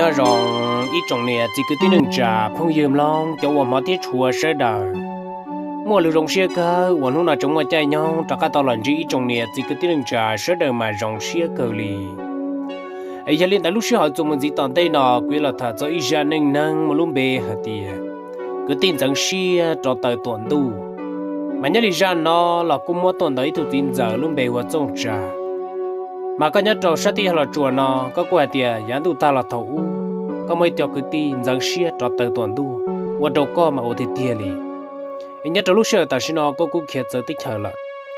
Nyob zoo ib tsoom niam txiv kwv tij neej tsa phooj ywg mloog cov uas hmov thiab tshua sawv daws. Muaj lus zoo siab kawg uas hnub no tseem muaj caij nyoog rov qab tau los ntsib ib tsoom niam txiv kwv tij neej tsa sawv daws mas zoo siab kawg li. Es yog li ntawd lub sij hawm txuas mus ntxiv tom ntej no kuv yuav los tham txog ib zaj neej neeg muaj lub npe hais tias kwv tij ntxeev siab rov taw tuam ntuj. Mas nyob li zaj no los kuj muab tuaj ntawm ib tug txiv ntxawm lub npe hu ua Txooj Tsa. Mas koj nyob rau sab teb chaws Los Tsuas no koj kuj hais tias yav ntuj tag los thaum ub, koj muaj ib co kwv tij ntxeev siab rov taw tuam ntuj, ua rau koj mas ua tiag tiag li. Es nyob rau lub sij hawm tam sim no koj kuj khiav txawv teb chaws lawm,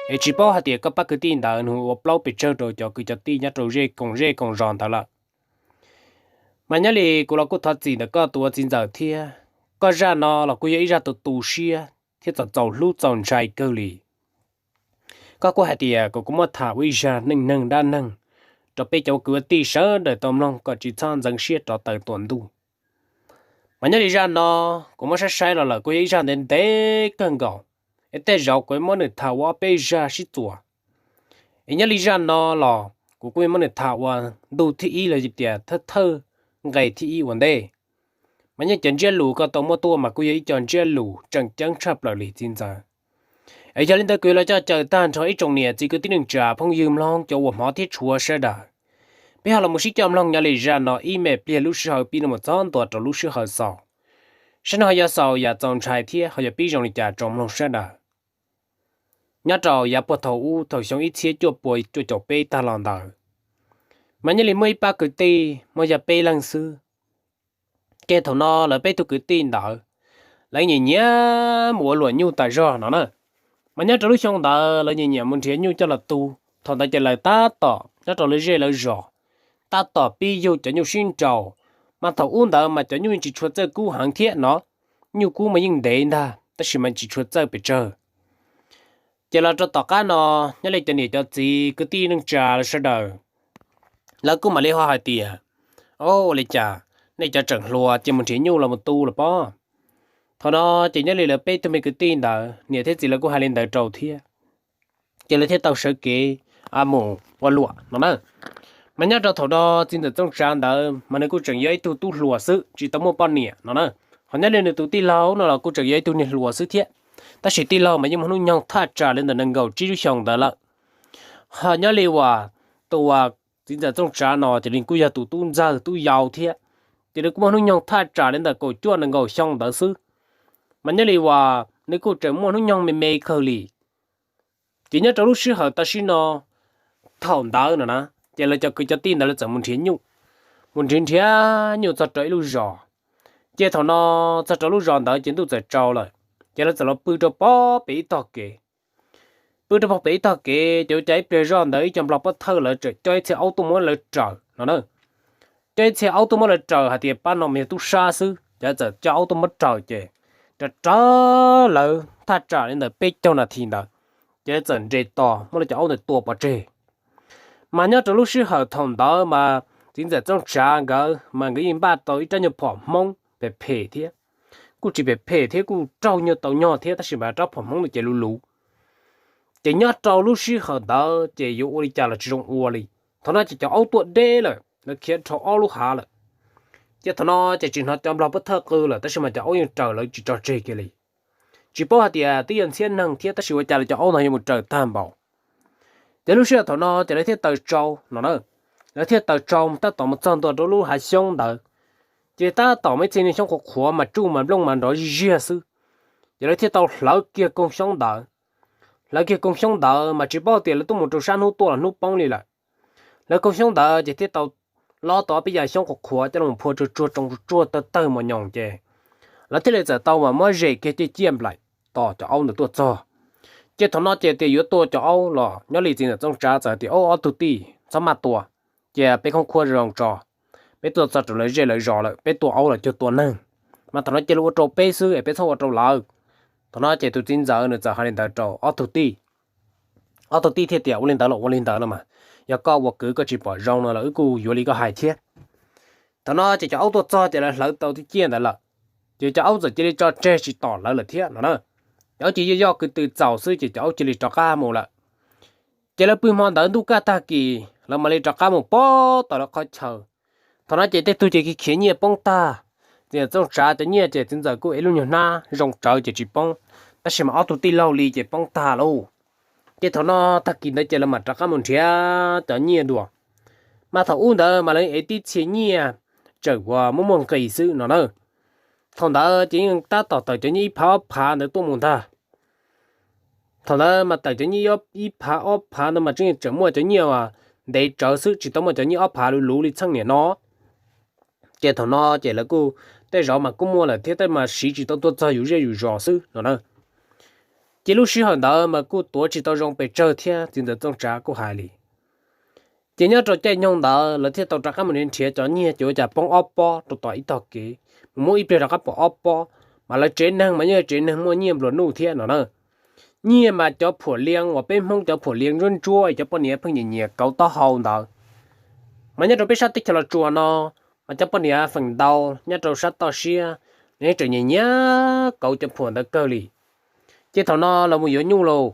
es tsis paub hais tias koj pab kwv tij ntawd nws ua plaub pes tsawg rau cov kwv cov tij nyob rau zej koom zej koom zos ntawd lawm. Mas nyob li kuv los kuj thov txim ntawm koj tus ua txiv ntxawm thiab. Koj zaj no los kuj yog ib zaj tu tu siab thiab txaus txaus hlub txaus ntshai kawg li. Koj kuj hais tias kom kuv muab tham ua ib zaj neej neeg dab neeg rau peb cov kwv tij sawv daws tau mloog kom tsis txhob ntxeev siab rov taw tuam ntuj. Mas nyob li zaj no kuv muab saib saib los lawm kuj yog ib zaj ntev ntev kawg nkaus, es tej zaum kuv muab nws tham ua ob peb zaj sib txuas. Es nyob li zaj no los kuv kuj muab nws tham ua ntu thib ib los yog tias thawj thawj nqe thib ib ua ntej. Mas nyob cov ntsiab lus koj tau muab tuaj mas kuj yog ib co ntsiab lus tseem ceeb tshaj plaws li txiv ntxawm. Es yog li ntawd kuv yuav los coj caw tag nrho ib tsoom niam txiv kwv tij neej tsa phooj ywg mloog cov uas hmov thiab tshua sawv daws, peb ho los mus sib coj mloog nyob li zaj no ib me pliag lub sij hawm pib no mus txog ntua rau lub sij hawm xaus, saib no ho yuav xaus yam txaus ntshai thiab ho yuav pib zoo li cas rau mloog sawv daws. Nyob rau yav puag thaum ub thaum xyoo ib txhiab cuaj pua cuaj caum peb tag los ntawd, mas nyob li muaj ib pab kwv tij muaj yog peb leeg xwb. Ces thaum no lawv peb tug kwv tij ntawd, lawv nyiam nyiam mus ua luam nyuj tas zog no na. Mas nyob rau lub xyoo ntawd lawv nyiam nyiam mus nrhiav nyuj coj los tu. Thaum ntawd ces lawv tab tom nyob rau lawv zej lawv zos, tab tom pib yug cov nyuj sib nraus. Mas thaum ub ntawd mas cov nyuj tsis tshua txawj kub heev thiab no, nyuj kub mas yeej ntev ntag tab sis mas tsis tshua txawj pes tsawg. Ces los rau tom qab no, nyob li cov niam cov txiv kwv tij neej tsa lawv sawv daws, lawv kuj mam li ho hais tias, o, ua li cas nej cov tseem hluas ces mus nrhiav nyuj los mus tu los pob. Thaum no ces nyob li lawv peb tug me kwv tij ntawd niam thiab txiv lawv kuj hais li ntawd rau thiab, ces lawv thiaj tau sawv kev mus ua luam no na. Mas nyob rau thaum no txiv ntxawm Txooj Tsav ntawd mas nws kuj tseem yog ib tug tub hluas xwb tsis tau muaj poj niam no na. Ho nyob li nws tus tij laug no los kuj tseem yog ib tug niag hluas xwb thiab, tab sis tij laug mas yeej muaj hnub nyoog thaj tsam li ntawm nees nkaum tsib lub xyoo ntawd lawm. Ho nyob li uas tus uas txiv ntxawm Txooj Tsav no ces nws kuj yog tus tub ntxawg tub yau thiab, ces nws kuj muaj hnub nyoog thaj tsam li ntawm kaum cuaj nees nkaum xyoo ntawd xwb. Mas nyob li uas nws kuj tseem muaj hnub nyoog me me kawg li. Ces nyob rau lub sij hawm tam sim no, thaum ntawd no na, ces lawv cov kwv cov tij ntawd lawv txawm mus nrhiav nyuj, mus nrhiav nrhiav nyuj txog rau ib lub zos. Ces thaum no txog rau lub zos ntawd ces ntuj txawm tsaus lawm, ces lawv txawm los pw rau pob pem ib tog kev. Pw rau pob pem ib tog kev ces ua cas ib pliag zoj ntawd ib co nplog pob thawj lawv txawm coj ib txhia aub tuaj muab lawv raws no na. Coj ib txhia aub tuaj muab lawv raws hais tias pab no mas yog tub sab xwb, ces lawv txawm coj aub tuaj muab raws ces raws raws lawv thaj tsam li ntawm peb caug nas this ntawd, ces lawv txawm nres tos muab lawv cov aub ntawd tua pov tseg. Mas nyob rau lub sij hawm thaum ntawd mas txiv ntxawm Txooj Tsav nkawd mas nkawd yeej npaj tau ib rab nyuag phom Hmoob phem phem thiab, kuj tsis phem phem thiab kuj raug nyuag tau nyog thiab tab sis mas rab phom Hmoob no ces luv luv. Ces nyob rau lub sij hawm ntawd ces yuav ua li cas los tsis zoo ua li. Thaum no ces cov aub tuaj deb lawm, lawv khiav dhau ob lub hav lawm. Ces thaum no ces tsis hnov cov nplog pob thawj qw lawm tab sis mas cov aub yeej raws lawv tsis tso tseg kiag li. Tsis paub hais tias twb yog ntxhiab neeg thiab tab sis ua cas lawv cov aub no yuav mus raws tag npaum. Ces lub sij hawm thaum no ces lawv thiaj taws tsau no na, lawv thiaj taws tsau tab tom mus txog ntua rau lub hav xyoob ntawd. Ces tab tom muaj ib txhia niag xyoob qhuav qhuav mas tsuj mas nplooj mas nrov zij ziag xwb. Ces lawv thiaj tau hlawv kiag koog xyoob ntawd. Hlawv kiag koog xyoob ntawd mas tsis paub tias lawv tuaj mus rau sab hnub tuaj los hnub poob li lawm. Hlawv koog xyoob ntawd ces thiaj tau lob tau ob peb yav xyoob qhuav qhuav coj los phua tsuag tsuag tsoo tsuag tsuag tawg tawg mos nyoos ces lawv thiaj li txawm tau mas muab zem kiag ciaj ciaj nplaim tos cov aub ntawd tuaj txog. Ces thaum no ces tias yuav tua cov aub los nyob li txiv ntxawm Txooj Tsav txawm tias, Ob, ob tug tij, txhob maj tua, cia peb khoob khuab zoo tso, peb tuaj txog rau lawv zej lawv zos lawm peb tua aub los cuag tua neeg, mas thaum no cia li ua rau peb xwb es peb txhob ua rau lawv. Thaum no ces tus txiv ntxawm nws txawm hais li ntawd rau ob tug tij. Ob tug tij thiaj tias, Ua li ntawd los ua li ntawd los mas, yog koj ua kwv koj tsis pom zoo no los wb kuj yuav li koj hais thiab. Thaum no ces cov aub tuaj txog ces lawv hlawv tau tib ciaj ntawd lawm, ces cov aub txawm cia li tso tseg tsis tom lawv lawm thiab no na. Cov aub cia li yoj kwv tw txaus xwb ces cov aub cia li rov qab mus lawm. Ces lawv pw hmo ntawd ntuj kaj tag kis lawv mam li rov qab mus pab tom lawv qhov chaw. Thaum no ces tej tug ces khiav khiav nyiaj poob tag. Txiv ntxawm Txooj Tsav cov nyiaj ces txiv ntxawm kuj ev lub nyuag hnab zoo tsawv ces tsis poob, tab sis mas ob tug tij laug li ces poob tag lauj. Ces thaum no tag kis ntawd ces lawv mam rov qab mus nrhiav cov nyiaj dua. Mas thaum ub ntawd mas lawv ev tib txhia nyiaj tseem uas muaj muaj nqis xwb no na. Thaum ntawd ces yeej tab tom tawm cov nyiaj ib phav ob phav ntawd tuaj mus ntag. Thaum ntawd mas tawm cov nyiaj ib phav ob phav ntawd mas tseem muaj cov nyiaj uas ntev tsawv xwb, tsis tau muaj cov nyiaj ob phav luv luv li txheej niam no. Ces thaum no ces lawv kuj, tej zaum mas kuj muaj lawm thiab tab sis mas siv tsis tau tuaj txog yus zej yus zos xwb no na. Ces lub sij hawm ntawd mas kuj tuav tsis tau zoo pes tsawg thiab, txiv ntxawm Txooj Tsav kuj hais li. Ces nyob rau caij nyoog ntawd lawv thiaj tau rov qab mus nrhiav cov nyiaj ces ua cas poob ob pob rau tom ib tog kev, mus muab ib pliag rov qab pom ob pob. Mas lawv tsev neeg mas yog tsev neeg muaj nyiaj nplua nuj thiab no na. Nyiaj mas cov phuam lias uas peb Hmoob cov phuam lias ntsuab ntsuab es cov poj niam pheej nyiam nyiam kauv taub hau ntawd, mas nyob rau peb sab teb chaws Los Tsuas no, mas cov poj niam feem ntau nyob rau sab toj siab, lawv yeej tseem nyiam nyiam kauv cov phuam ntawd kawg li. Ces thaum no lawv mus yuav nyuj lauj,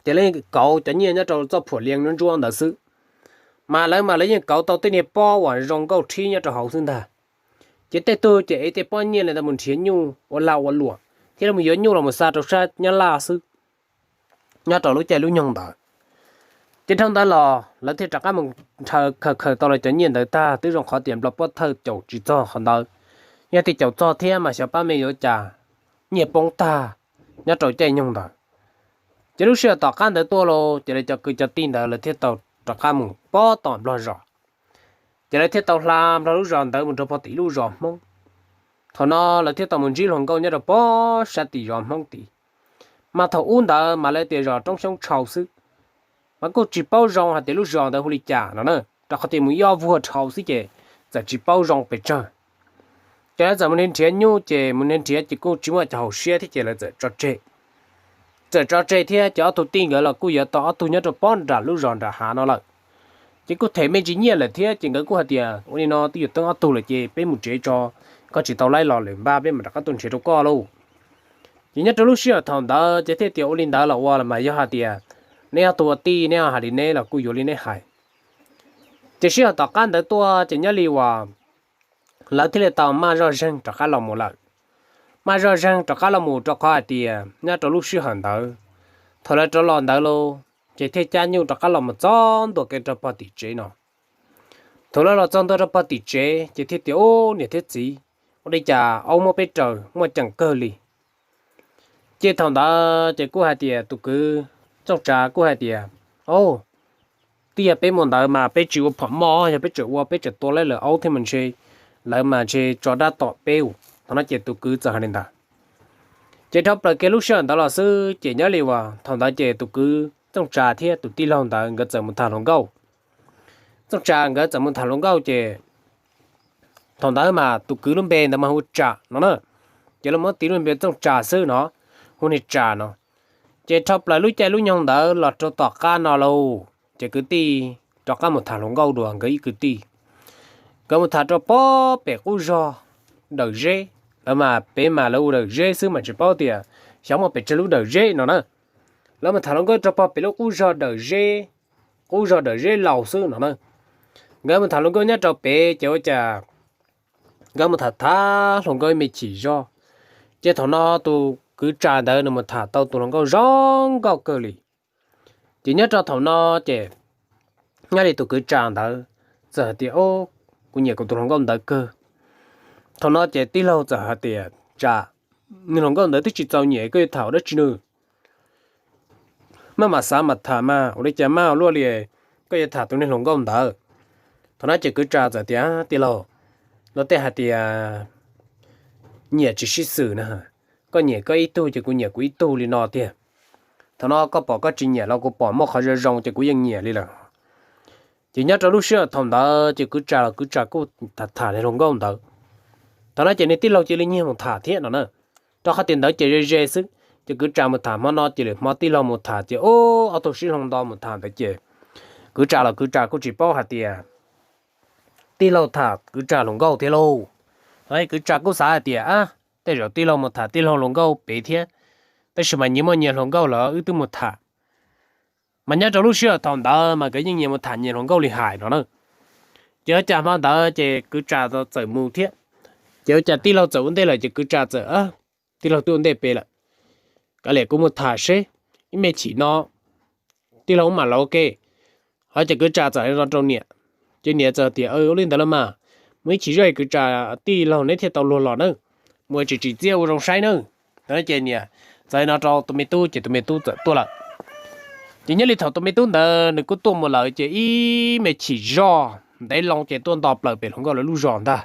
ces lawv kauv cov nyiaj nyob rau txoj phuam lias ntsuab ntsuab ntawd xwb. Mas lawv mas lawv yeej kauv tau tej niag pob uas zoo nkauj rhib nyob rau hauv xwb ntag. Ces tej tug ces ev tej pob nyiaj li ntawd mus nrhiav nyuj ua lag ua luam, thiab lawv mus yuav nyuj los mus xa rau sab Nyab Laj xwb. Nyob rau lub caij lub nyoog ntawd, ces dhau ntawd los lawv thiaj rov qab mus nrhav khaws khaws tau lawv cov nyiaj ntawd tag twb zoo qhov tias nplog pob thawj caum tsis txog qhov ntawd. Yog tias caum txog thiab mas xyov pab me yuav cas nyiaj poob tag nyob rau caij nyoog ntawd. Ces lub sij hawm tom qab ntawd tuaj los ces lawv cov kwv cov tij ntawd lawv thiaj tau rov qab mus pob tom nplog zos. Ces lawv thiaj tau hla nplog lub zos ntawd mus rau pog tim lub zos Hmoob. Thaum no lawv thiaj tau mus ntsib hluas nkauj nyob rau pob sab tim zos Hmoob tid. Mas thaum ub ntawd mas lawv tias zos Roob Xyoob Tshau xwb, mas kuj tsis paub zoo hais tias lub zos ntawd hu li cas no na, rau qhov tias mus ib ob vuag dhau xwb ces txawm tsis paub zoo pes tsawg. Ces lawv txawm mus nrhiav nrhiav nyuj ces mus nrhiav nrhiav ces kuj tsis muaj cov hauv siab thiab ces lawv txawm tso tseg. Txawm tso tseg thiab ces ob tug tij nkawd los kuj yuav tau ob tug nyob rau pob nram lub zos nram hav no lawm. Ces kuj them me ntsis nyiaj lawm thiab ces nkawd kuj hais tias ua li no twb yuav teeb ob tug lawm ces peb mus tsev tso, koj tsis tau laib los lawm npaj peb mam rov qab tuaj nrhiav rau koj lauj. Ces nyob rau lub sij hawm thaum ntawd ces thiaj tias ua li ntawd los ua los mas yog hais tias neb ob tug ua tij neb hais li neb los kuj yuav li neb hais. Ces sij hawm tom qab ntawd tuaj ces nyob li uas lawv thiaj li tau maj zoj zeeg rov qab los mus lawm. Maj zoj zeeg rov qab los mus rau qhov hais tias nyob rau lub sij hawm ntawd, thaum lawv rov los ntawd lauj, ces thiaj cab nyuj rov qab los mus txog ntua kiag rau pog tim tsev no. Thaum lawv los txog ntua rau pog tim tsev ces thiaj tias ub niam thiab txiv, ua li cas aub muab peb raws muaj ceem kawg li. Ces thaum ntawd ces kuj hais tias tus kwv Txooj Tsav kuj hais tias, o, twb yog peb mus ntawd mas peb tsis ua phom moj, yog peb tseem ua peb tseem tua lawv lawv aub thiab mas ntshe lawv mas ntshe tso dab tom peb. Thaum no ces tus kwv txawm hais li ntawd. Ces dhau plaws kiag lub sij hawm ntawd los xwb ces nyob li uas thaum ntawd ces tus kwv Txooj Tsav thiab tus tij laug ntawd nkawd txawm mus tham hluas nkauj. Txooj Tsav nkawd txawm mus tham hluas nkauj ces thaum ntawd mas tus kwv lub npe ntawd mas hu Tsam no na, ces lawv muab tis lub npe Txooj Tsav xwb no, hu niag Tsam no. Ces dhau plaws lub caij lub nyoog ntawd los rau tom qab no lauj, ces kwv tij rov qab mus tham hluas nkauj dua nkawd ib kwv tij. Nkawd mus tham rau pob pem qub zog Dawm Zeb, lawv mas pem mas lawv hu Dawm Zeb xwb mas tsis paub tias xyov muaj pem tsawg lub Dawm Zeb no na. Lawv mus tham hluas nkauj rau pob pem lub qub zog Dawm Zeb, qub zog Dawm Zeb laus xwb no na. Nkawd mus tham hluas nkauj nyob rau pem ces ua cas nkawd mus tham tham hluas nkauj ib me chim zog, ces thaum no tus kwv Tsam ntawd nws mus tham tau tus hluas nkauj zoo nkauj kawg li. Ces nyob rau thaum no ces nyob li tus kwv Tsam ntawd txawm hais tias, o, kuv nyiam kuv tus hluas nkauj ntawd kawg. Thaum no ces tij laug txawm hais tias, Tsam, niag hluas nkauj ntawd twb tsis txaus nyiam koj yuav tham ua dab tsi nws? Maj mam xav mam tham mas ua li cas maj ua luaj li, koj yuav tham tus niag hluas nkauj ntawd. Thaum no ces kwv Tsam txawm tias, tij laug, luag tej hais tias nyiam tsis sib xwm na, koj nyiam koj ib tug ces kuv nyiam kuv ib tug li no tiag. Thaum no koj pom koj tsis nyiam los kuv pom muaj qhov zoo zoo ces kuv yeej nyiam li lawm. Ces nyob rau lub sij hawm thaum ntawd ces kwv Tsam los kwv Tsam kuj tham tham niag hluas nkauj ntawd. Thaum no ces niag tij laug cia li nyiag mus tham thiab no na, rau qhov tias ntawd ces ze ze xwb. Ces kwv Tsam mus tham hmo no ces lwm hmo tij laug mus tham ces ub ob tug sib hloov nto mus tham ntawd ces kwv Tsam los kwv Tsam kuj tsis paub hais tias tij laug tham kwv Tsam hluas nkauj thiab lauj. Kwv Tsam kuj xav hais tias, a, tej zaum tij laug mus tham tij laug hluas nkauj pem thiab, tab sis mas nyias muaj nyias hluas nkauj lawm wb twb mus tham. Mas nyob rau lub sij hawm thaum ntawd mas nkawd yeej nyias mus tham nyias hluas nkauj li hais no na. Ces ua cas hmo ntawd ces kwv Tsa txawm mus thiab. Ces ua cas tij laug txawm ua ntej lawm ces kwv Tsa txawm, tij laug twb ua ntej pem lawm, kav liam kuv mus tham seb ib me chim no tij laug ub mam los ua ke. Ho ces kwv Tsa txawm hais li no rau niam, ces niam txawm tias, Ua li ntawd los mas, mus ib chim zoj kwv Tsa, tij laug neb thiaj tau luag los nawb, mus tsis tsim txiaj ua zoo saib nawb. Ces niam txawm hais li no rau tus me tub ces tus me tub txawm tuaj lawm. Ces nyob li thaum tus me tub ntawd nws kuj tuaj mus lawm ces ib me chim zoj ntev loo ces tuaj nto plaws pem hluas nkauj lawv lub zos ntag.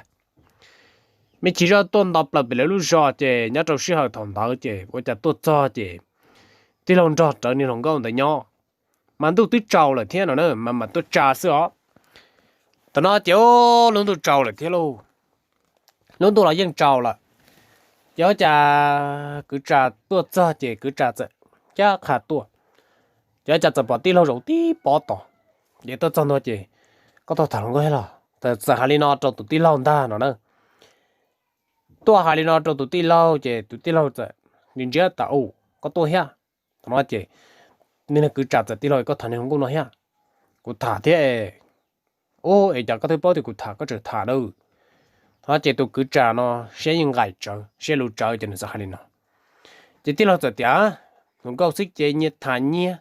Me chim zoj tuaj nto plaws pem lawv lub zos ces nyob rau sij hawm thaum ntawd ces ua cas tuaj txog ces tij laug nrog rawv niag hluas nkauj ntawd nyob, mas ntuj twb tsaus lawm thiab no na, mas mam tuaj tsa xwb os. Thaum no ces lub ntuj tsaus lawm thiab lauj, lub ntuj los yeej tsaus lawm. Ces ua cas kwv Tsa tuaj txog ces kwv Tsa txawm cab qha tuaj, ces ua cas txawm pom tij laug zaum tib pob tod. Ces tuaj txog ntua ces, Koj tau tham hluas nkauj thiab los? Txawm hais li no rau tus tij laug ntag no na. Tuaj hais li no rau tus tij laug ces tus tij laug txawm ntsia ntsia tas, Ua, koj tuaj thiab? Thaum no ces niag kwv Tsa txawm, Tij laug, koj tham niag hluas nkauj no thiab? Kuv tham thiab. Ua, es cas koj twb paub tias kuv tham koj tseem tham lawm? Thaum no ces tus kwv Tsa no siab yeej nqaim tsawv, siab luv tsawv ces nws txawm hais li no. Ces tij laug txawm tias, Hluas nkauj xwb ces nyias tham nyias,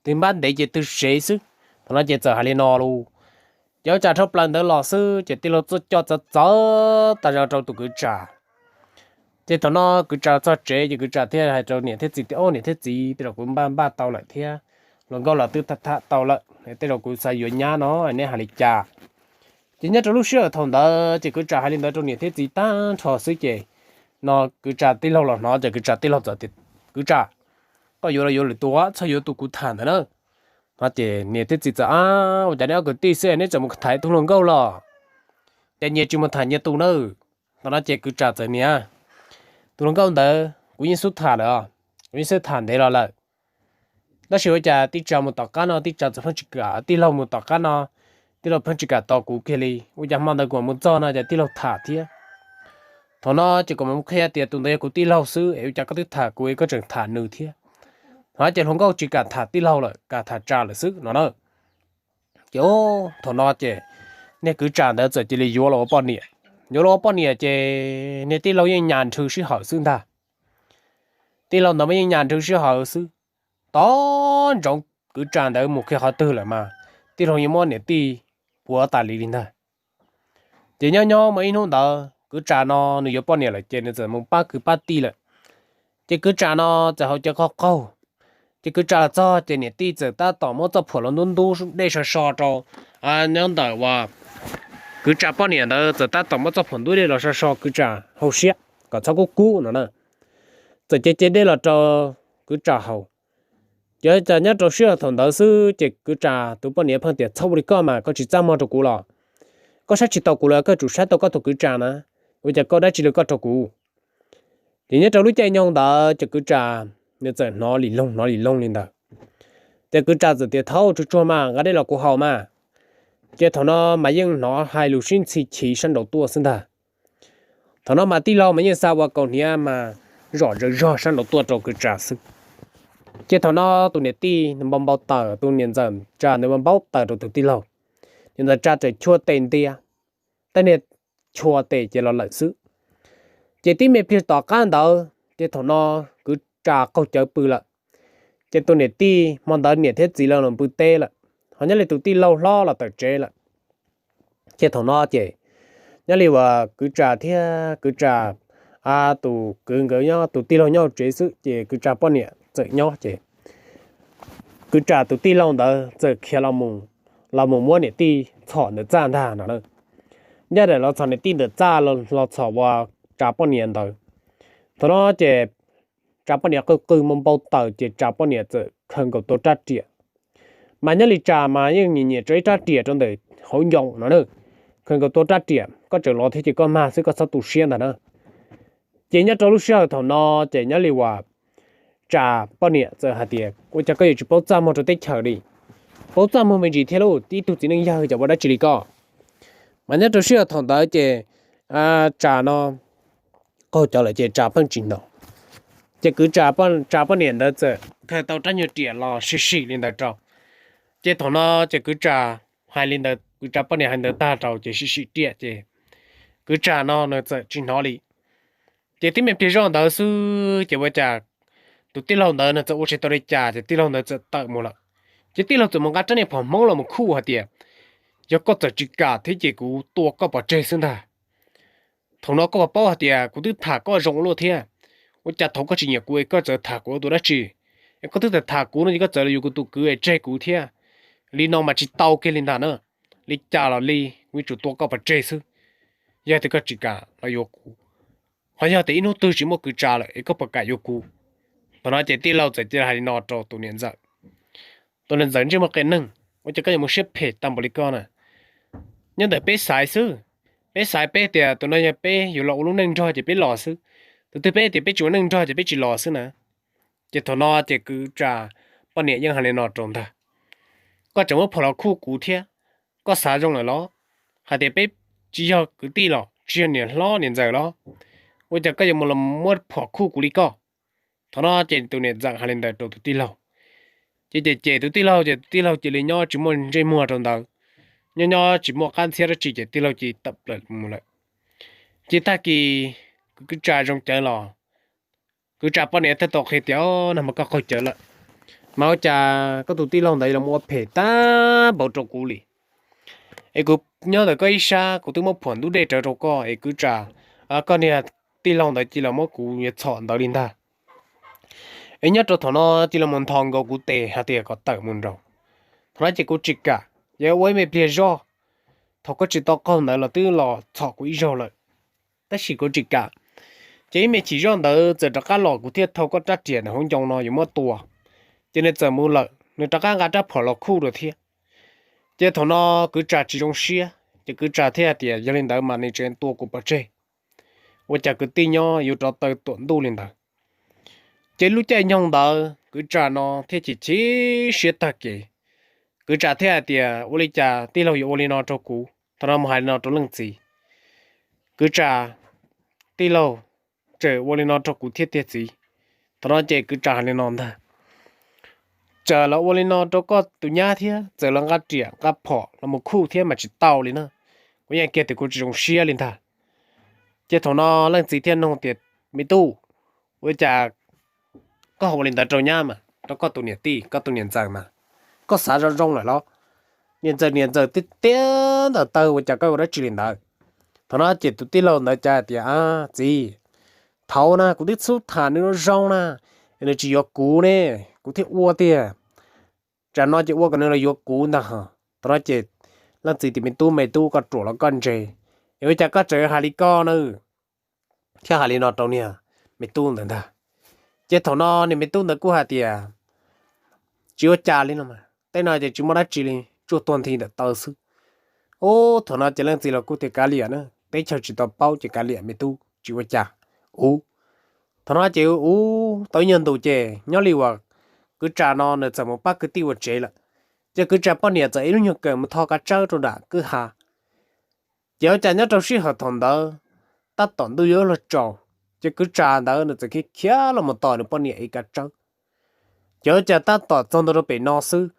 twg npab ntev ces twg sev xwb. Thaum no ces txawm hais li no lauj. Ces ua cas dhau plaws ntawd los xwb ces tij laug tuaj coj txawv txawv tas zog rau tus kwv Tsa. Ces thaum no kwv Tsa txog tsev ces kwv Tsa thiaj hais rau niam thiab txiv tias, Au, niam thiab txiv, tej zaum kuv npaj npaj tau lawm thiab, hluas nkauj los twb tham tham tau lawm, tej zaum kuv xav yuav nyab no, neb hais li cas? Ces nyob rau lub sij hawm thaum ntawd ces kwv Tsa hais li ntawd rau niam thiab txiv tag nrho xwb ces no kwv Tsa tij laug los hnov ces kwv Tsa tij laug txawm tias, Kwv Tsa, koj yuav los yuav lwm tus, txhob yuav tus kuv tham ntawd na. No ces niam thiab txiv txawm, Ab, ua cas neb ob kwv tij xwb neb txawm mus tham tus hluas nkauj los? Ces nyias tsis mus tham nyias tus nawb. Thaum no ces kwv Tsa txawm, Niam, tus hluas nkauj ntawd kuv yeej xub tham lawm, kuv yeej xub tham ntev los lawm. Tab sis ua cas tij Tsa mus tom qab no tij Tsa txawm pheej tsis kam, tij laug mus tom qab no tij laug pheej tsis kam tos kuv kiag li. Ua cas hmo ntawd kuv mam mus txog no ces tij laug tham thiab. Thaum no ces kuv mam qhia tias tus ntawd yog kuv tij laug xwb es ua cas koj twb tham kuv es koj tseem tham nws thiab? Thaum no ces hluas nkauj tsis kam tham tij laug lawm, kam tham Tsa lawm xwb no na. Ces thaum no ces niag kwv Tsa ntawd txawm cia li yuav los ua poj niam. Yuav los ua poj niam ces niag tij laug yeej nyas nrhw sij hawm xwb ntag. Tij laug ntawd mas yeej nyas nrhw sij hawm xwb. Tos ntsoov kwv Tsa ntawd mus kiag qhov twg lawm mas tij laug yeej muab niam tij puav tas li li ntag. Ces nyob nyob muaj ib hnub ntawd kwv Tsa no nws yuav poj niam lawm ces nws txawm mus pab kwv pab tij lawm. Ces kwv Tsa no txawm haus cawv qaug qaug. Ces kwv Tsa los txog ces niam tij txawm tab tom muab txoj phuam los ntub ntub dej so so rau, nyob ntawm uas kwv Tsa poj niam ntawd txawm tab tom muab txoj phuam ntub dej los so so kwv Tsa hauv siab kom txhob kub kub no na. Txawm cev cev dej los rau kwv Tsa haus. Ces ua cas nyob rau sij hawm thaum ntawd xwb ces kwv Tsa tus poj niam pheej tias, Txhob ua li koj mas, koj tsis txaj muag rau kuv los? Koj saib tsis taus kuv los koj yuav tsum saib tau koj tus kwv Tsa na. Ua cas koj dab tsi li koj rau kuv? Ces nyob rau lub caij nyoog ntawd ces kwv Tsa nws txawm hnov lim loog hnov lim loog li ntawd. Ces kwv Tsa txawm tias, Thaub, tsuag tsuag mas, nqa dej los kuv haus mas. Ces thaum no mas yeej hnov hais lus sib ntxhi chiv sab nraud tuaj xwb ntag. Thaum no mas tij laug mas yeej xa ua kaus hniav mas zom zaws zog sab nraud tuaj rau kwv Tsa xwb. Ces thaum no tus niam tij npau npau taws, tus niam ntxawm Tsa ntawd npau npau taws rau tus tij laug. Niam ntxawm Tsa txawm chua tes ntias, tej niag chua tes ces los lawm xwb. Ces tib me pliag tom qab ntawd ces thaum no kwv Tsa qaug cawv pw lawm. Ces tus niam tij hmo ntawd niam thiab txiv lawv los pw teb lawm, ho nyob li tus tij laug hlob los tawm tsev lawm. Ces thaum no ces nyob li uas kwv Tsa thiab kwv Tsa tus kwv nkawd nyob, tus tij laug nyob hauv tsev xwb ces kwv Tsa poj niam txawm nyob ces kwv Tsa tus tij laug ntawd txawm khiav los mus muab niam tij txhom ntawm txaj ntag no. Ncaj ntawm los txhom niam tij ntawm txaj los txhom uas Tsa poj niam ntawd. Thaum no ces Tsa poj niam qw qw npau npau taws ces Tsa poj niam txawm khaws nkaus tau rab riam. Mas nyob li Tsa mas yeej nyiam nyiam tso ib rab riam rau ntawm hauv ncoo no na. Khaws nkaus tau rab riam, koj tseem los thiab ces koj mag xwb, koj txhob tu siab ntag na. Ces nyob rau lub sij hawm thaum no ces nyob li uas Tsa poj niam txawm hais tias, Ua cas koj yuav tsis paub txaj muag rau teb chaws li? Paub txaj muag me ntsis thiab lauj, tib tug txiv neej yawg cas ua dab tsi li koj? Mas nyob rau sij hawm thaum ntawd ces Tsa no qaug cawv lawm ces Tsa pheej tsis hnov. Ces kwv Tsa, Tsa poj niam ntawd txawm khaws tau rab nyuag riam los sim sim li ntawd rau. Ces thaum no ces kwv Tsa hais li ntawd Kwv Tsav poj niam hais ntawd tag rau ces sim sim riam ces kwv Tsav no nws txawm tsis hnov li. Ces tib me pliag zoj ntawd xwb ces ua cas tus tij laug ntawd nws txawm ua tsis tau li cas ces tij laug ntawd txawm tawm mus lawm. Ces tij laug txawm mus nqa rab niag phom Hmoob los mus khuj hais tias, yog koj txawm tsis kam thiab ces kuv tua koj pov tseg xwb ntag. Thaum no koj puas paub hais tias kuv twb tham koj zoo luaj thiab, ua cas thaum koj tsis nyiam kuv es koj txawm tham kuv ua tus dab tsi? Es koj twb tham tham kuv no ces koj txawm los yuav kuv tus kwv es tseg kuv thiab. Li no mas tsis tau kiag li ntag na. Li cas los li, kuv yuav tsum tua koj pov tseg xwb, yog tias koj tsis kam los yuav kuv. Ho yog tias ib hnub twg tsis muaj kwv Tsav lawm es koj puas kam yuav kuv? Thaum no ces tij laug txawm cia li hais li no rau tus niam ntxawm, tus niam ntxawm ntsej muag qias neeg, ua cas koj yuav mus siab phem tag npaum li koj na? Nyob ntawm peb xaiv xwb, peb xaiv peb tias tus no yog peb yuav los ua lub neej nrog ces peb los xwb, tus twg peb tias peb tsis ua neej nrog ces peb tsis los xwb na. Ces thaum no ces kwv Tsav poj niam yeej hais li no rau ntag, koj tseem muab phom los khuj kuv thiab, koj xav zoo lawm los? Hais tias peb tsis yog kwv tij los tsis yog niam hlob niam ntxawm los, ua cas koj yuav mus los muab phom khuj kuv li koj? Thaum no ces tus niam ntxawm hais li ntawd rau tus tij laug, ces ces ces tus tij laug ces tus tij laug cia li nyob tsis muaj ntsej muag rau ntawd, nyob nyob tsis muaj qab ntxhiab dab tsi ces tij laug cia li tawm plaws mus lawm. Ces tag kis kwv Tsav zoo cawv los, kwv Tsav poj niam thiaj tau qhia tias, o, nag hmo koj qaug cawv lawm, mas ua cas koj tus tij laug ntawd los ua phem tag npaum rau kuv li? Es kuv nyob ntawm koj ib sab, kuv twb muab phom ntub dej rawv rau koj es kwv Tsav, koj niag tij laug ntawd cia li muab kuv yuav txhom ntawd li ntag. Es nyob rau thaum no cia li mus ntho nkaus kuv tes hais tias kom tawm mus nraud. Thaum no ces kuv tsis kam, yog ua ib me pliag zoj, thaum koj tsis tau qaug ntawd los twb los txhom kuv ib zaug lawm, tab sis kuv tsis kam. Ces ib me chim zoj ntawd txawm rov qab los kuv thiaj thau koj rab riam ntawm hauv ncoo no yuav muab tua. Ces nws txawm mus lawm, nws rov qab nqa rab phom los khuj dua thiab. Ces thaum no kwv Tsav tsis zoo siab, ces kwv Tsav thiaj hais tias yog li ntawd mas nws tseem tua kuv pov tseg, ua cas kwv tij nyob yuav rov taw tuam ntuj li ntawd. Ces lub caij nyoog ntawd kwv Tsav no thiaj chim chim siab tag kev. Kwv Tsav thiaj hais tias ua li cas tij laug yuav ua li no rau kuv, thaum no mus hais li no rau leej txiv. Kwv Tsav, tij laug tseem ua li no rau kuv thiab tiag txiv. Thaum no ces kwv Tsav hais li no ntag, txawm los ua li no rau koj tus nyab thiab txawm los nqa riam nqa phom los mus khuj thiab mas tsis tau li na. Kuv yeej kiag tias kuv tsis zoo siab li ntag. Ces thaum no leej txiv thiaj nug tias, me tub, ua cas koj ho ua li ntawd rau nyab mas rau koj tus niam tij koj tus niam ntxawm mas, koj xav zoo zoo lawm los? Niam ntxawm niam ntxawm tiag tiag ntawm taw ua cas koj ua dab tsi li ntawd? Thaum no ces tus tij laug ntawd cas hais tias, a, txiv, thaum na kuv twb xub tham nws zoo zoo na, nws tsis yuav kuv ne, kuv thiaj ua tiag. Tsam no ces ua kom nws los yuav kuv ntag. Thaum no ces leej txiv tias, me tub me tub, koj ruam los koj ntse, es ua cas koj tseem hais li koj na? Thiaj hais li no rau niag me tub ntawd ntag. Ces thaum no niag me tub ntawd kuj hais tias, tsis ua cas li no, tej no ces tsis muaj dab tsi li, tsuas tuag nthi ntawm taw xwb. Ub, thaum no ces leej txiv los kuj tias kav liam na, teb chaws tsis tau paub ces kav liam me tub, tsis ua cas. Ub, thaum no ces ub tau ib nyuag ntus ces nyob li uas kwv Tsav no nws txawm mus pab kwv tij ua tsev lawm. Ces kwv Tsav poj niam txawm ib lub nyuag kawm mus tho kav tsawb rau nram kwj ha. Ces ua cas nyob rau sij hawm thaum ntawd tab tom ntuj yuav luag tsaus, ces kwv Tsav ntawd nws txawm khiav khiav los mus tos nws poj niam ev kav tsawb. Ces ua cas tab tom txog ntua rau pem no xwb,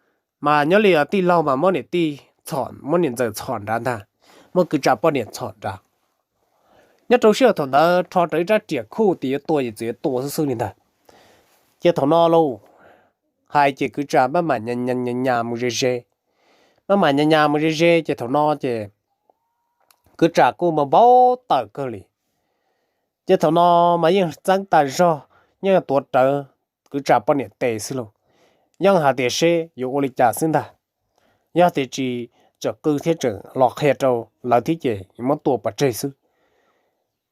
mas nyob li tij laug mas muab niam tij txhom, muab niam ntxawm txhom nrad ntag, muab kwv Tsav poj niam txhom nrad. Nyob rau sij hawm thaum ntawd rho rau ib rab riam khuj tias yuav tua ces txawm yuav tua xwb xwb li ntag. Ces thaum no lauj, hais ces kwv Tsav maj mam nyas nyas mus ze ze, maj mam nyas nyas mus ze ze ces thaum no ces kwv Tsav kuj npau npau taws kawg li. Ces thaum no mas yeej txeeb tas zog, yeej tuav rawv kwv Tsav poj niam tes xwb lauj, yeej hais tias seb yuav ua li cas xwb ntag. Yog tias tsis tseem qw thiab tseem los qhia rau lawv thiab ces yuav muab tua pov tseg xwb.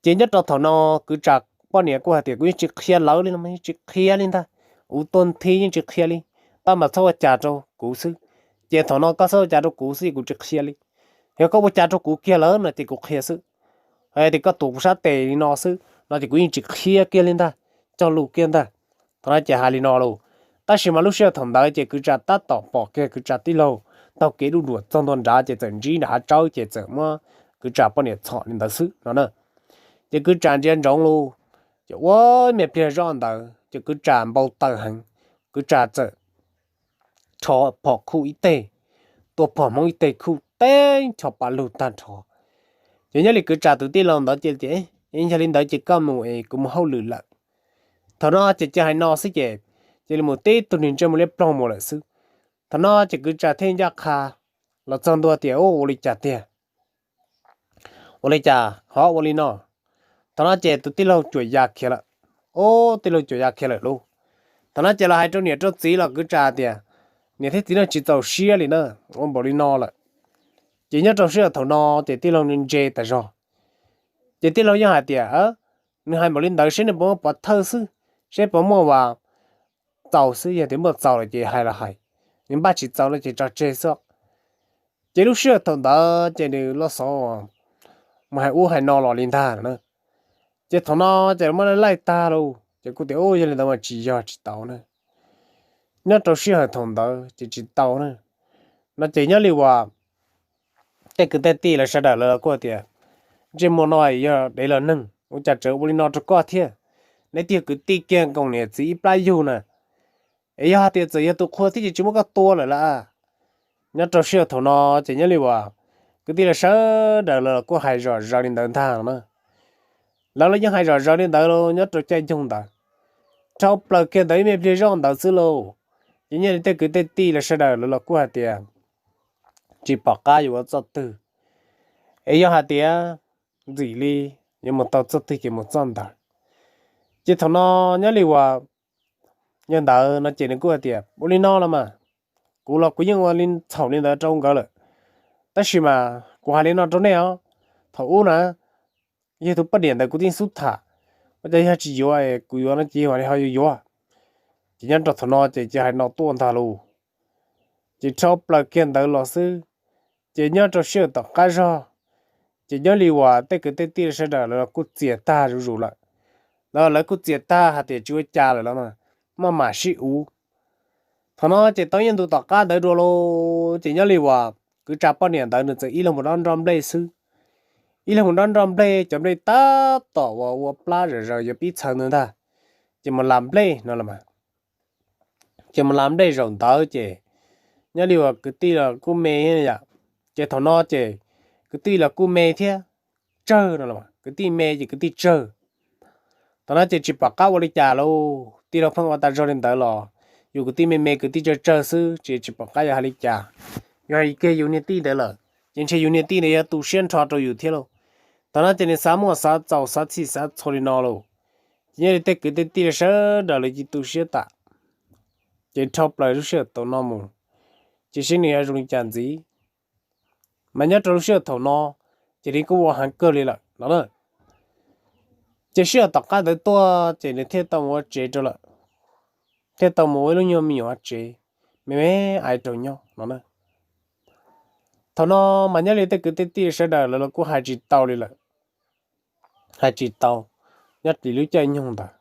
Ces nyob rau thaum no kwv Tsav poj niam kuj hais tias kuv yeej tsis qhia lawv li no, yeej tsis qhia li ntag, kuv tuag nthi yeej tsis qhia li, koj mas txhob ua cas rau kuv xwb. Ces thaum no koj txhob ua cas rau kuv xwb, kuv tsis qhia li. Yog koj ua cas rau kuv kiag lawm no ces kuv qhia xwb. Hais tias koj tuav kuv sab tes li no xwb no ces kuv yeej tsis qhia kiag li ntag, cog lus kiag ntag. Thaum no ces hais li no lauj, tab sis mas lub sij hawm thaum ntawd ces kwv Tsav tab tom pom kiag kwv Tsav tij laug taug kev duj duam txog ntua nrad ces txawm ntsib nram hav tsawb ces txawm muab kwv Tsav poj niam txhom li ntawd xwb no na. Ces kwv Tsav ntsia ntsoov lauj, ces ua me pliag zoj ntawd ces kwv Tsav npau taws heev, kwv Tsav txawm rho phom khuj ib teg, tua phom Hmoob ib teg khuj teeb chos pa lug tag nrho. Ces nyob li kwv tsa tus tij laug ntawd cia li tias, Yog li ntawd ces koj mus es kuv mus hauj lwm lawm. Thaum no ces cia hais no xwb ces cia li mus tib tug niag ntsej muag liab ploog mus lawm xwb. Thaum no ces kwv tsa thiaj ncaj qha los txog ntua tias, Ua li cas tiag? Ua li cas ho ua li no? Thaum no ces tus tij laug cuam ya khiav lawm. Ub, tij laug cuam ya khiav lawm lauj. Thaum no ces los hais rau niam rau txiv los kwv tsa tias, Niam thiab txiv no tsis txaus siab li na, ua npaum li no lawm. Ces nyob rau sij hawm thaum no ces tij laug ntse tas zog. Ces tij laug yeej hais tias, Nws hais npaum li ntawd seb nws puas muaj pov thawj xwb, seb puas muaj vas txaus xwb, yog tias muaj txaus lawm ces hais los hais, nws npaj tsis txaus no ces tso tseg xwb. Ces lub sij hawm thaum ntawd ces nws loj xov mus hais ub hais no los li ntag na. Ces thaum no ces muab laij tag lauj, ces kuj tias, Ub, yog li ntawd mas tsis yog, tsis tau na. Nyob rau sij hawm thaum ntawd ces tsis tau na. No ces nyob li uas tej kwv tej tij lawv sawv daws lawv los kuj tias, Ntsej muag no yog dev los neeg, ua cas tseem ua li no rau koj thiab? Neb twb yog kwv tij kiag nkoos niam txiv ib plab yug na, es yog hais tias txawm yog tus qhua thiab ces tsis muab koj tua lawm lauj. Nyob rau sij hawm thaum no ces nyob li uas kwv tij lawv sawv daws lawv los kuj hais zom zaws li ntawd ntag no na. Lawv los yeej hais zom zaws li ntawd los nyob rau caij nyoog ntawd, dhau plaws kiag ntawd ib me pliag zoj ntawd xwb lauj. Ces nyob li tej kwv tej tij lawv sawv daws lawv los kuj hais tias, Tsis pom qab yuav ua txoj twg, es yog hais tias ntxim li yuav mus tau txoj twg ces mus txoj ntawd. Ces thaum no nyob li uas yog ntawd no ces nws kuj hais tias, Ua li no los mas, kuv los kuv yeej ua li txhaum li ntawd rau nkawd lawm, tab sis mas kuv hais li no rau nej os, thaum ub na, yog tus poj niam ntawd kuv twb xub tham, ua cas yog tsis yuav, kuv yuav no ces yog li ho yuav yuav. Ces nyob rau thaum no ces cia hais no tuaj ntag lauj. Ces dhau plaws kiag ntawd los xwb, ces nyob rau sij hawm tom qab zog, ces nyob li uas tej kwv tej tij sawv daws lawv los kuj txias tag zuj zus lawm. Lawv, lawv kuj txias tag hais tias tsis ua cas lawm los maj mam sib uv. Thaum no ces tau ib ntu tom qab ntawd dua lauj, ces nyob li uas kwv tsa poj niam ntawd nws txawm ib leeg mus dob nroj nplej xwb. Ib leeg mus dob nroj nplej, cov nplej tab tom uas ua plab zom zaws yuav pib txhaws ntawd ntag, ces mus las nplej no los mas. Ces mus las nplej zaum ntawd ces nyob li uas kwv tij los kuj me yom, ces thaum no ces kwv tij los kuj me thiab, tsawg no los kwv tij me ces kwv tij tsawg. Thaum no ces tsis pom qab ua li cas lauj, tij laug pheej ua tas zog li ntawd los, yus kwv tij me me kwv tij tsawg tsawg xwb ces tsis pom qab yuav hais li cas. Yog hais kiag yus niag tij ntawd lawm, ces ntshe yus niag tij ntawd yuav tu siab nrho rau yus thiab lauj. Thaum no ces nws xav muaj xav txaus xav txhij xav txhua li no lauj. Ces nyob li tej kwv tej tij sawv daws lawv cia li tu siab tas, ces dhau plaws lub sij hawm thaum no mus, ces seb nws yuav zoo li cas ntxiv. Mas nyob rau lub sij hawm thaum no, ces nws kuj ua heev kawg li lawm no na. Ces sij hawm tom qab ntawd tuaj ces nws thiaj tau mus ua tsev rau lawm, thiaj tau mus ua ib lub nyuag me nyuam tsev, me me aiv rau nyob no na. Thaum no mas nyob li tej kwv tej tij sawv daws lawv los kuj hais tsis tau li lawm, hais tsis tau nyob li lub caij nyoog ntawd.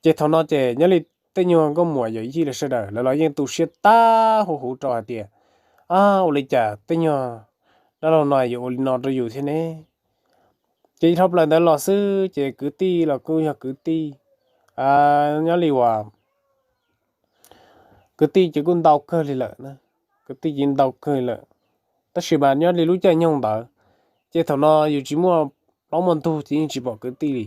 Ces thaum no ces nyob li tej nyuag nkauj muam yawm yij lawv sawv daws lawv los yeej tu siab tag huv huv rau hais tias, Ab, ua li cas tej nyuag dab laug no yuav ua li no rau yus thiab ne? Ces dhau plaws ntawd los xwb ces kwv tij los kuj yog kwv tij, nyob li uas kwv tij ces kuj ntau kawg li lawm, kwv tij ces ntau kawg li lawm. Tab sis mas nyob li lub caij nyoog ntawd, ces thaum no yus tsis muaj plaub muaj ntug ces yeej tsis pom kwv tij li.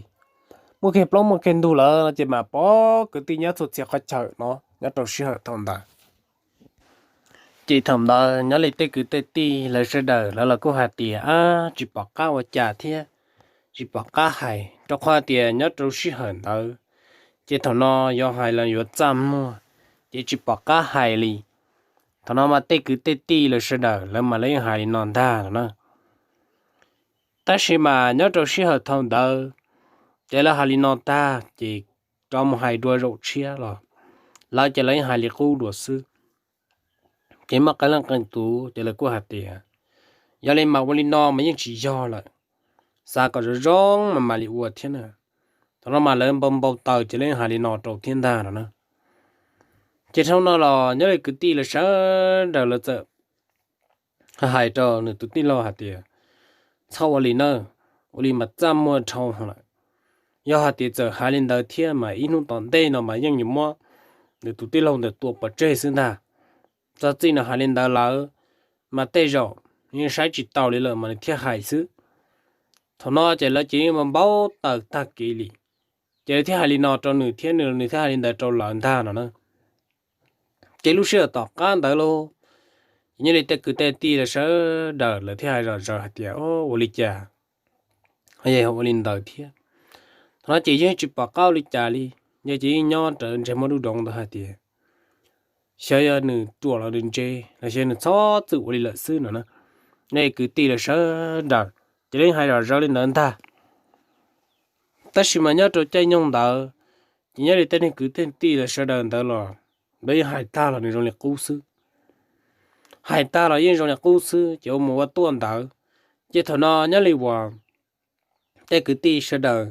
Muaj kiag plaub muaj kiag ntug lawm no ces mam pom kwv tij nyob txhua txhia qhov chaw no nyob rau sij hawm thaum ntawd. Ces thaum ntawd nyob li tej kwv tej tij lawv sawv daws lawv los kuj hais tias, Ab, tsis pom qab ua cas thiab, tsis pom qab hais, rau qhov tias nyob rau sij hawm ntawd ces thaum no yuav hais los yuav txaj muag, ces tsis pom qab hais li. Thaum no mas tej kwv tej tij lawv sawv daws lawv mas lawv yeej hais li no ntag no na. Tab sis mas nyob rau sij hawm thaum ntawd ces lawv hais li no tag ces rov mus hais dua zaum tshiab los lawv ces lawv yeej hais li qub dua xwb. Ces muaj qee leej qee tus ces lawv kuj hais tias, Yog li mas ua li no mas yeej tsis yog lawm, xav kom zoo zoo mas mam li ua thiab na. Thaum no mas lawv npau npau taws ces lawv yeej hais li no rau thiab ntag no na. Ces dhau no los nyob li kwv tij lawv sawv daws lawv txawm hais rau nws tus tij laug hais tias, Txhob ua li na, ua li mas txaj muag dhau lawm. Yog hais tias txawm hais li ntawd thiab mas ib hnub tom ntej no mas yeej yuav muab nws tus tij laug ntawd tua pov tseg xwb ntag. Txog txij no hais li ntawd lawm, mas tej zaum yeej saib tsis taus li lawm mas nws thiaj hais xwb. Thaum no ces lawv ces yeej npau taws tag kev li. Ces lawv thiaj hais li no rau nws thiab nws nws thiaj hais li ntawd rau lawv ntag no na. Ces lub sij hawm tom qab ntawd lauj, ces nyob li tej kwv tej tij lawv sawv daws lawv thiaj hais zom zaws hais tias, Ua li cas? Yog ua li ntawd thiab. Thaum no ces yeej tsis pom qab ua li cas li, yog ces yeej nyob rawv ntsej muag dub doov ntawd hais tias, Xyov yog nws ruam los nws ntse los xyov nws txhob txwm ua li lawm xwb no na. Nej kwv tij lawv sawv daws ces lawv yeej hais zom zaws li ntawd ntag. Tab sis mas nyob rau caij nyoog ntawd, ces nyob li tej neeg kwv tej tij lawv sawv daws ntawd los, lawv yeej hais tag los nws zoo li qub xwb. Hais tag los yeej zoo li qub xwb ces ua mus ua tuaj ntawd. Ces thaum no nyob li uas tej kwv tij sawv daws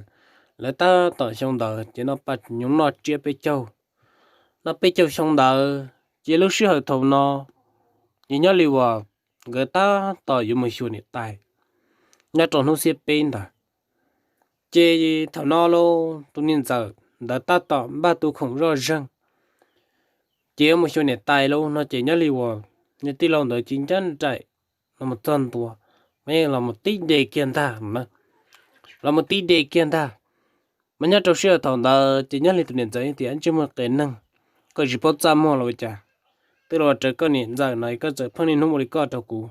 lawv tab tom xyoo ntawd ces noj paj nyoov noj tsiab peb caug, noj peb caug xyoo ntawd ces lub sij hawm thaum no ces nyob li uas nkawd tab tom yuav mus xyuas niam tais nyob rau hnub xiab peb ntawd. Ces thaum no lauj tus niam ntxawm ntawd tab tom npaj tus khoom zoj zeeg ces yuav mus xyuas niam tais lauj no ces nyob li uas niag tij laug ntawd ces ncaj nraim los mus txog ntua, los mus tib de kiag ntag no na. Los mus tib de kiag ntag. Mas nyob rau sij hawm thaum ntawd ces nyob li tus niam ntxawm tias, Ntsej muag qias neeg, koj tsis paub txaj muag los ua cas? Twb los rawv koj niam ntxawm no koj txawm pheej niaj hnub ua li koj rau kuv.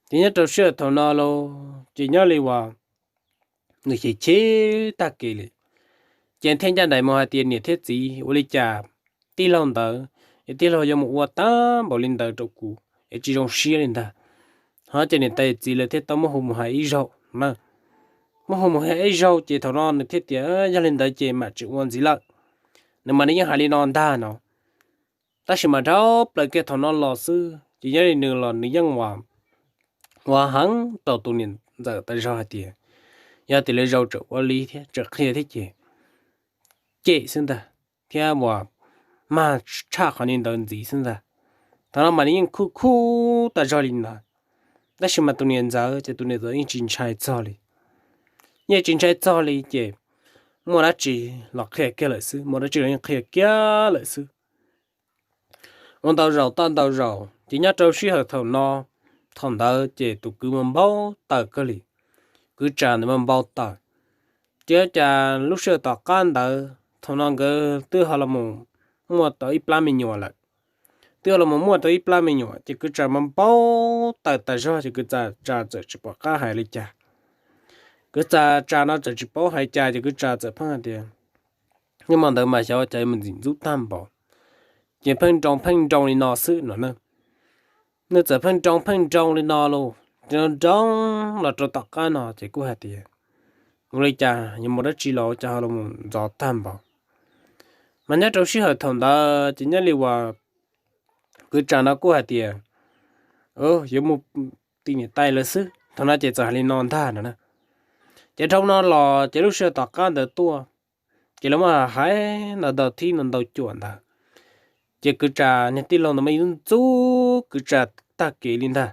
Ces nyob rau sij hawm thaum no lauj ces nyob li uas nws chim chim tag kev li, ces thiaj ncaj nraim mus hais tias, Niam thiab txiv, ua li cas tij laug ntawd es tij laug yuav mus ua tag npaum li ntawd rau kuv es tsis zoo siab li ntag? Ho ces niam tais txiv lawv thiaj tau muab hu mus hais ib zaug na. Muab hu mus hais ib zaug ces thaum no nws thiaj tias, Yog li ntawd ces mam tsis ua ntxiv lawm. Nws mas nws yeej hais li no ntag no. Tab sis mas dhau plaws kiag thaum no los xwb ces nyob li nws los nws yeej ua heev rau tus niam ntxawm tas zog hais tias, Yog tias lawv zaum tseem ua li thiab tseem qhia thiab ces cem xwb ntag, thiab ua mag tshaj qhov li ntawd ntxiv xwb ntag. Thaum no mas nws yeej khuj khuj tas zog li ntawd. Tab sis mas tus niam ntxawm ces tus niam ntxawm yeej tsis ntshai txog li, yeej tsis ntshai txog li ces muaj dab tsi los qhia kiag lawm xwb, muaj dab tsi los yeej qhia kiag lawm xwb. Ua ntau zaus toj ntau zaus ces nyob rau sij hawm thaum no, thaum ntawd ces tus kwv mas npau taws kawg li, kwv tsa ntawd mas npau taws. Ces cas lub sij hawm tom qab ntawd thaum no nkawd twb ho los muaj tau ib plab me nyuam lawm. Twb ho los muaj tau ib plab me nyuam ces kwv tsa mas npau taws tas zog ces kwv tsa txawm tsis pom qab hais li cas. Kwv tsa tsa no txawm tsis paub hais cas ces kwv tsa txawm pheej hais tias, Niaj hmo ntawd mas xyov cas mus ntxim ntxub tag npaum, ces pheej nroo pheej nroo li no xwb no na. Nws txawm pheej nroo pheej nroo li no los, ces nroo los rau tom qab no ces kuj hais tias, Ua li cas yuav mus dab tsi los cas ho los mus ntxov tag npaum? Mas nyob rau sij hawm thaum ntawd ces nyob li uas kwv tsa no kuj hais tias, Yuav mus tim niam tais lawv xwb. Thaum no ces txawm hais li no ntag no na. Ces dhau no los ces lub sij hawm tom qab ntawd tuaj, ces lawv muab hais ntau ntau thib no ntau cuam ntawd, ces kwv tsa niag tij laug ntawd mas yeej ntxub kwv tsa tag kev li ntag,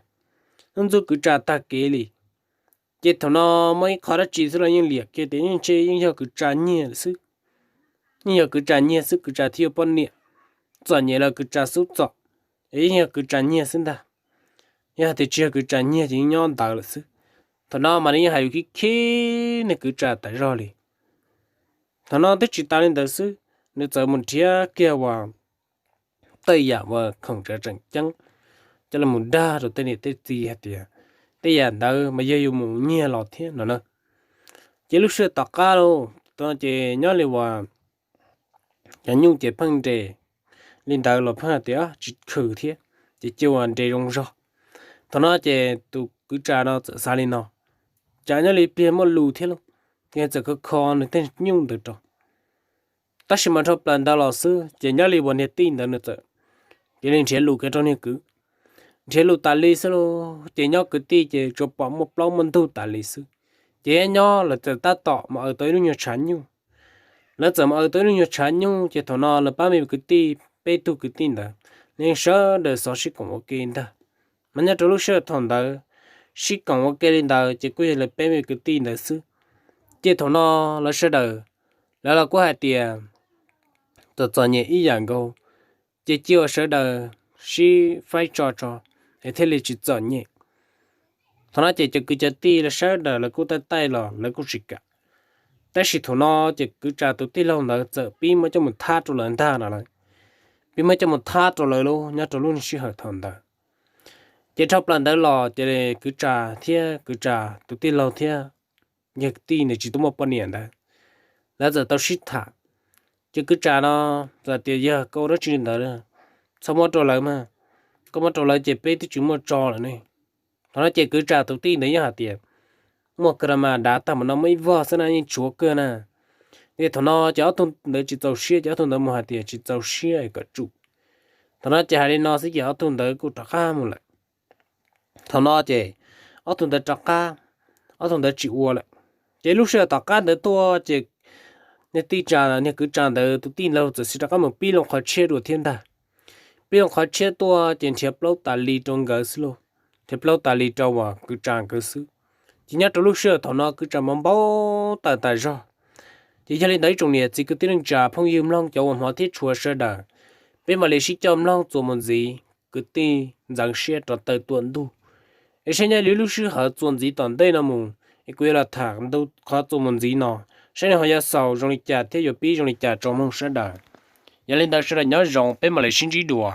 ntxub kwv tsa tag kev li. Ces thaum no muaj ib qho dab tsi xwb los yeej liam kiag tias yeej tse yeej yog kwv tsa nyiag lawm xwb. Yeej yog kwv tsa nyiag xwb, kwv tsa thiaj yuav poj niam, txom nyem los kwv tsa xub txom, es yeej yog kwv tsa nyiag xwb ntag. Yog tias tsis yog kwv tsa nyiag ces yeej nyob ntawd lawm xwb. Thaum no mas nws yeej hais khib khib nws kwv tsa tas zog li. Thaum no twb tsis tas li ntawd xwb, nws txawm mus nrhiav kiag uas tej yam uas khoom tseem ceeb coj los mus dag rau tej niam tej txiv hais tias tej yam ntawd mas yog yuav mus nyiag los thiab no na. Ces lub sij hawm tom qab lauj, ces nyob li uas cov nyuj ces pheej nres li ntawd los pheej hais tias tsis khwm thiab, ces cia uas nres zoo zog. Thaum no ces tus kwv tsa no txawm xav li no, cas nyob li pliag muaj lus thiab lauj, ces txawm kho kho nws tej nyuj ntawd rau. Tab sis mas dhau plaws ntawd los xwb ces nyob li uas niag tij ntawd nws txawm cia li nrhiav lus kiag rau niag kwv, nrhiav lus tas li xwb lauj, ces nyob kwv tij ces tsuas pom muaj plaub muaj ntug tas li xwb. Ces nyob lawv txawm tab tom mus aws tau ib lub nyuag tshav nyuj. Lawv txawm mus aws tau ib lub nyuag tshav nyuj ces thaum no lawv pab me kwv tij peb tug kwv tij ntawd, lawv yeej sawv daws xov sib koom ua ke ntag. Mas nyob rau lub sij hawm thaum ntawd sib koom ua ke li ntawd ces kuj yog lawv peb me kwv tij ntawd xwb. Ces thaum no lawv sawv daws, lawv los kuj hais tias txom txom nyem ib yam nkaus, ces cia uas sawv daws sib faib tso tso, es thiaj li tsis txom nyem. Thaum no ces cov kwv cov tij lawv sawv daws lawv kuj taij taij los lawv kuj tsis kam. Tab sis thaum no ces kwv Tsa tus tij laug ntawd txawm pib muab coj mus thab rau lawv ntag no lawm, pib muab coj mus thab rau lawv lub nyob rau lub sij hawm thaum ntawd. Ces dhau plaws ntawd los ces kwv Tsa thiab kwv Tsa tus tij laug thiab yawg tij nws tsis tau muaj poj niam ntawd, lawv txawm tau sib tham. Ces kwv Tsa no txawm tias, Yog koj ua dab tsi li ntawd, txhob muab rau lawv mas, koj muab rau lawv ces peb twb tsis muaj tso lawm ne. Thaum no ces kwv Tsa tus tij ntawd yeej hais tias, Muaj kawg los mas, dav tag mus no muaj ib vog xwb na, yeej tshuav kawg na. Ces thaum no ces ob tug ntawd tsis txaus siab ces ob tug ntawd mus hais tias, Tsis txaus siab kom tsum. Thaum no ces hais li no xwb ces ob tug ntawd kuj rov qab mus lawm. Thaum no ces ob tug ntawd rov qab, ob tug ntawd tsis ua lawm. Ces lub sij hawm tom qab ntawd tuaj ces niag tij Tsa, niag kwv Tsa ntawd tus tij laug txawm sis rov qab mus pib loo qhov tshiab dua thiab ntag. Pib loo qhov tshiab tuaj ces nrhiav plaub tas li rau nkawd xwb lauj, nrhiav plaub tas li rau uas kwv Tsa nkawd xwb. Ces nyob rau lub sij hawm thaum no kwv Tsa mas npau taws tas zog. Ces yog li ntawd ib tsoom niam txiv kwv tij neej tsa phooj ywg mloog cov uas hmov thiab tshua sawv daws, peb mam li sib coj mloog txuas mus ntxiv kwv tij ntxeev siab rov taw tuaj ntuj. Es saib nyob li lub sij hawm txuas ntxiv tom ntej no mus es kuv yuav los tham ntu qhov txuas mus ntxiv no, saib nws ho yuav xaus zoo li cas thiab yuav pib zoo li cas rau mloog sawv daws. Yog li ntawd sawv daws nyob zoo, peb mam li sib ntsib dua.